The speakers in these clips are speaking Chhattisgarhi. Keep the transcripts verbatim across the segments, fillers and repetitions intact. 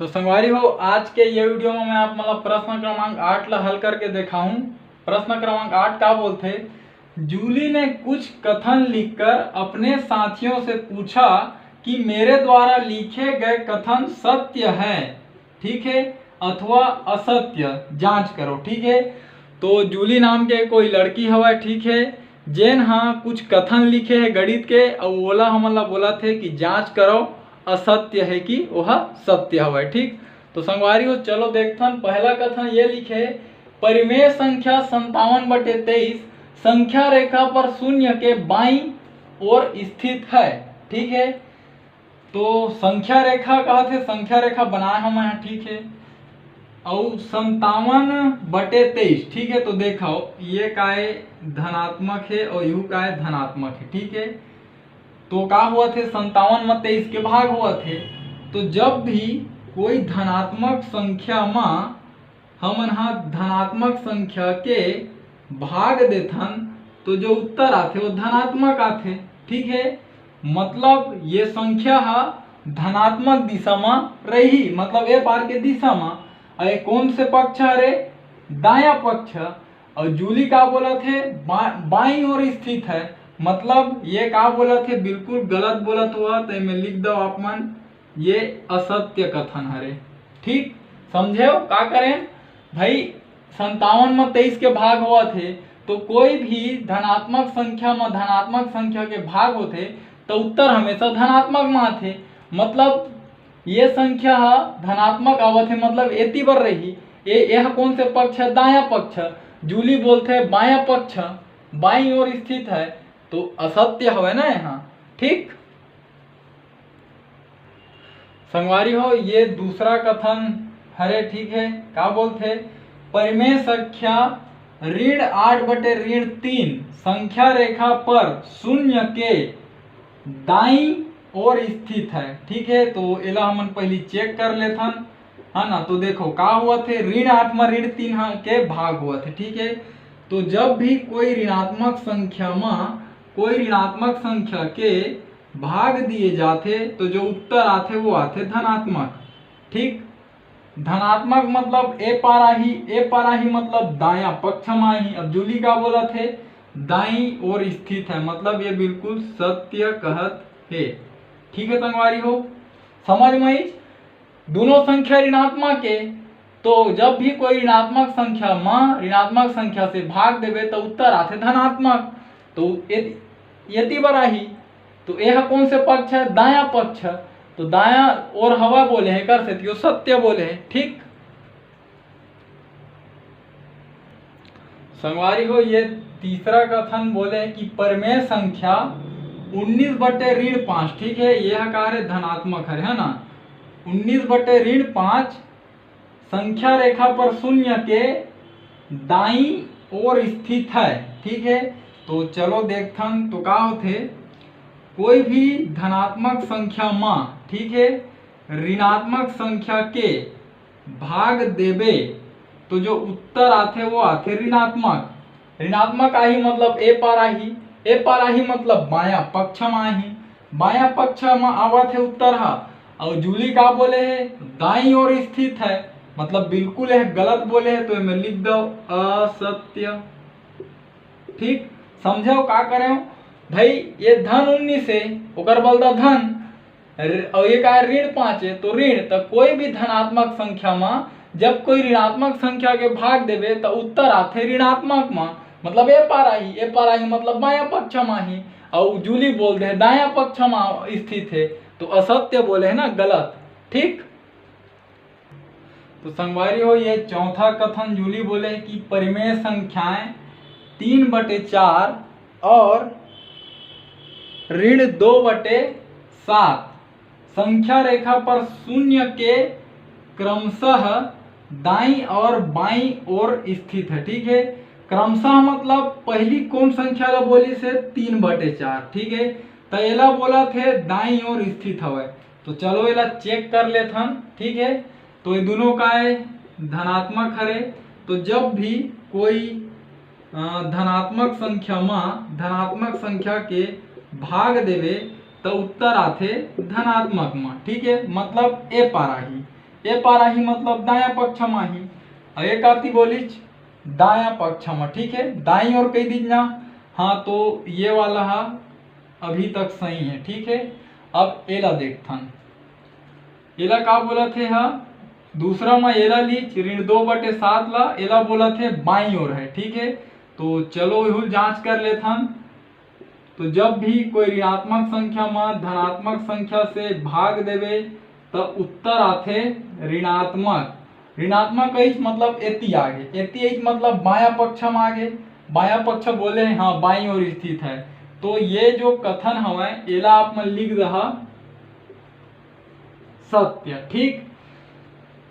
तो संगवारी हो, आज के ये वीडियो में मैं आप मतलब प्रश्न क्रमांक आठ ला हल करके देखाहूँ। प्रश्न क्रमांक आठ का बोलथे, जूली ने कुछ कथन लिखकर अपने साथियों से पूछा कि मेरे द्वारा लिखे गए कथन सत्य है, ठीक है, अथवा असत्य, जांच करो, ठीक है। तो जूली नाम के कोई लड़की हवय, ठीक है, जेन हा कुछ कथन लिखे है गणित के, अउ ओला हमन ला बोलत हे कि जांच करो, असत्य है कि ओह सत्य हवय, ठीक। तो संगवारी हो, चलो देखथन, पहला कथन ये लिखे, परिमेय संख्या संतावन बटे तेईस संख्या रेखा पर शून्य के बाईं ओर स्थित है, ठीक है। तो संख्या रेखा कहत हे, संख्या रेखा बनाए हन मैं, ठीक है। अउ संतावन बटे तेईस, ठीक है, तो देखो ये काय धनात्मक है और यू काय धनात्मक है, ठीक है। तो का होवत हे, संतावन म तेईस के भाग होवत हे। तो जब भी कोई धनात्मक संख्या म हमन ह धनात्मक संख्या के भाग देथन, तो जो उत्तर आथे वो धनात्मक आथे, ठीक है। मतलब ये संख्या ह धनात्मक दिशा म रही, मतलब ए पार के दिशा म। अउ ये कौन से पक्ष हरे? दाया पक्ष। अउ जूली का बोलत हे? बा-, बाईं ओर स्थित है। मतलब ये का बोलत हे? बिल्कुल गलत बोलत हुआ, तो एमे लिख दो आप मन, ये असत्य कथन हरे। ठीक, समझे हो का करें भाई? संतावन म तेईस के भाग होवत हे, तो कोई भी धनात्मक संख्या म धनात्मक संख्या के भाग होथे, तो उत्तर हमेशा धनात्मक म आथे। मतलब ये संख्या ह धनात्मक आवत हे, मतलब एती बर रही। ए, एह कौन से पक्ष है? दाया पक्ष। जूली बोलथे बाया पक्ष, बाईं ओर स्थित है, तो असत्य हवे ना यहाँ, ठीक। संगवारी हो, ये दूसरा कथन हरे, ठीक है। का बोलथे? परिमेय संख्या ऋण आठ बटे ऋण तीन संख्या रेखा पर शून्य के दाईं ओर स्थित है, ठीक है। तो एला हमन पहली चेक कर लेथन, है ना। तो देखो का होवत हे, ऋण आठ म ऋण तीन ह के भाग होवत हे, ठीक है। तो जब भी कोई ऋणात्मक संख्या म कोई ऋणात्मक संख्या के भाग दिए जाथे, तो जो उत्तर आथे वो आथे धनात्मक, ठीक। धनात्मक मतलब ए पार आही, ए पार आही मतलब दाया पक्ष म आही। अब जूली का बोलत हे, दाईं ओर स्थित है, मतलब ये बिल्कुल सत्य कहत हे। ठीक है संगवारी हो, समझ में आइस? दोनों संख्या ऋणात्मक है, तो जब भी कोई ऋणात्मक संख्या म ऋणात्मक संख्या से भाग देबे, तो उत्तर आथे धनात्मक। तो ये, एती बर आही। तो यह कौन से पक्ष है? दाया पक्ष। तो दाया ओर हवा बोले है, कर सेती वो सत्य बोले है, ठीक। संगवारी हो, ये तीसरा कथन बोले है कि परिमेय संख्या उन्नीस बटे ऋण पाँच, ठीक है, यह का हरे? धनात्मक हरे, है ना। उन्नीस बटे ऋण पाँच संख्या रेखा पर शून्य के दाईं ओर स्थित है, ठीक है। तो चलो देखथन तो का होथे, कोई भी धनात्मक संख्या म, ठीक है, ऋणात्मक संख्या के भाग देबे, तो जो उत्तर आथे वो आथे ऋणात्मक। ऋणात्मक आही मतलब ए पार आही, ए पार आही मतलब बाया पक्ष म आही, बाया पक्ष म आवत हे उत्तर ह। अउ जूली का बोले हे? दाईं ओर स्थित है, मतलब बिल्कुल यह गलत बोले हे, तो एमे लिख दो असत्य। ठीक, समझे हो का करे हो भाई? ये धन उन्नीस हे, ओकर बलदा धन, र-, अउ ये का ऋण पाँच हे, तो ऋण, तो कोई भी धनात्मक संख्या म जब कोई ऋणात्मक संख्या के भाग देबे, तो उत्तर आथे ऋणात्मक म, मतलब ए पार आही, ए पार आही मतलब बाया पक्ष म आही, अउ जूली बोल दे दाया पक्ष म स्थित हे, तो असत्य बोले हे ना, गलत। ठीक, तो संगवारी हो, ये चौथा कथन जूली बोले कि परिमेय संख्याएं तीन बटे चार और ऋण दो बटे सात संख्या रेखा पर शून्य के क्रमशः दाईं और बाईं ओर स्थित है। ठीक है, क्रमशः मतलब पहली कौन संख्या ला बोलिस हे? तीन बटे चार। ठीक है, तो एला बोलत हे दाईं ओर स्थित हवय। तो चलो एला चेक कर लेथन। ठीक है, तो ये दोनों का है धनात्मक हरे। तो जब भी कोई अ, धनात्मक संख्या म धनात्मक संख्या के भाग देवे, त उत्तर आथे धनात्मक म। ठीक है, मतलब ए पार आही। ए पार आही, मतलब दाया पक्ष म आही। अउ ए काती बोलिच दाया पक्ष म, ठीक है, दाई ओर कही दीजिए ना। हाँ, तो ये वाला हा अभी तक सही है, ठीक है। अब एला देखथन, एला का बोलत हे हा, दूसरा म एला लीच ऋण दो बटे सात ला, एला बोलत हे बाई ओर है, ठीक है। तो चलो एहू ल जांच कर लेथन। तो जब भी कोई ऋणात्मक संख्या म धनात्मक संख्या से भाग देवे, त उत्तर आथे ऋणात्मक। ऋणात्मक कहिच मतलब एती आगे, एती आइच मतलब बायां पक्ष म आगे, बायां पक्ष बोले हाँ बाईं ओर स्थित है। तो ये जो कथन हवय, एला आप मन लिख दहा सत्य, ठीक।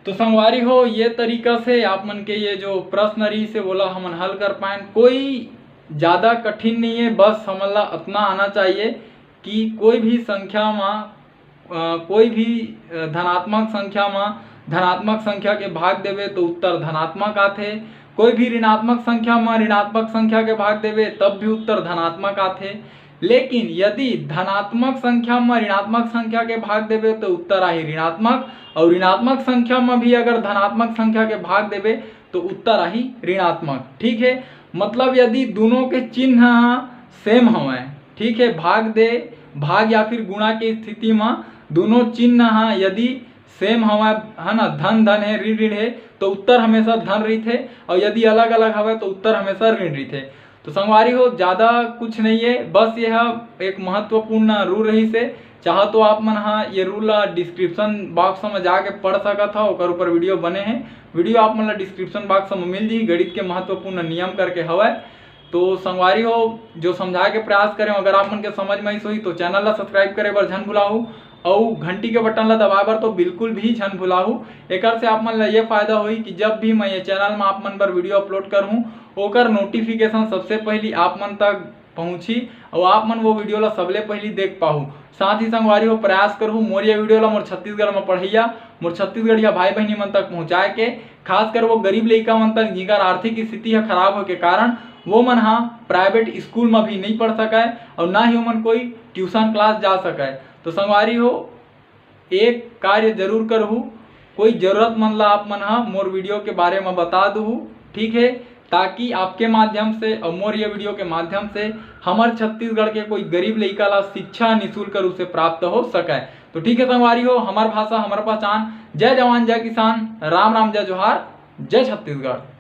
तो संगवारी हो, ये तरीका से आप मन के ये जो प्रश्न रहिस हे, ओला हमन हल कर पाएन। कोई ज़्यादा कठिन नहीं है, बस हमन ला अतना आना चाहिए कि कोई भी संख्या म, अ, कोई भी, अ, धनात्मक संख्या म धनात्मक संख्या के भाग देबे तो उत्तर धनात्मक आथे, कोई भी ऋणात्मक संख्या म ऋणात्मक संख्या के भाग देबे तब भी उत्तर धनात्मक आथे। लेकिन यदि धनात्मक संख्या म ऋणात्मक संख्या के भाग देबे तो उत्तर आही ऋणात्मक, और ऋणात्मक संख्या म भी अगर धनात्मक संख्या के भाग देबे तो उत्तर आही ऋणात्मक, ठीक है। मतलब यदि दोनों के चिन्ह ह same हवय, ठीक है, भाग दे, भाग या फिर गुणा के स्थिति म दोनों चिन्ह ह यदि same हवय, है ना, धन धन है, ऋण ऋण है, तो उत्तर हमेशा धन रहिथे, और यदि अलग अलग हवय तो उत्तर हमेशा ऋण रहिथे। तो संगवारी हो, ज़्यादा कुछ नहीं है, बस ये ह एक महत्वपूर्ण rule रहिस हे। चाहो तो आप मन हा ये rule ला description box में जाके पढ़ सकत हा, ओकर ऊपर video बने हैं। Video आप मन ला description box में मिल जही, गणित के महत्वपूर्ण नियम करके हवय। तो संगवारी हो, जो समझाए के प्रयास करें, अगर आप मन के समझ में आइस होही तो channel ला subscribe करे बर झन भुलाहू, अउ घंटी के button ला दबाए बर तो बिल्कुल भी झन भुलाहू। एकर से आप मन ला ये फायदा होही कि जब भी मैं ये channel में आप मन बर video upload करहूँ, ओकर notification सबसे पहली आप मन तक पहुँची, अउ आप मन वो video ला सबले पहली देख पाहू। साथ ही संगवारी हो, प्रयास करहू मोर ये video ला मोर छत्तीसगढ़ में पढ़ैया, मोर छत्तीसगढ़िया भाई बहिनी मन तक पहुँचाए के, खासकर वो गरीब लइका मन तक, जिकर आर्थिक स्थिति ह खराब होय के कारण वो मन हा private school में भी नहीं पढ़ सकय और ना ही ओमन कोई tuition class जा सकय। तो संगवारी हो, एक कार्य जरूर करहू, कोई जरूरतमंद ला आप मन हा मोर video के बारे में बता दूहू, ठीक है, ताकि आपके माध्यम से और मोर ये video के माध्यम से हमर छत्तीसगढ़ के कोई गरीब लइका ला शिक्षा निशुल्क रूप से प्राप्त हो सकय। तो ठीक है संगवारी हो, हमर भाषा हमर पहचान। जय जवान, जय किसान, राम राम, जय जोहार, जय छत्तीसगढ़।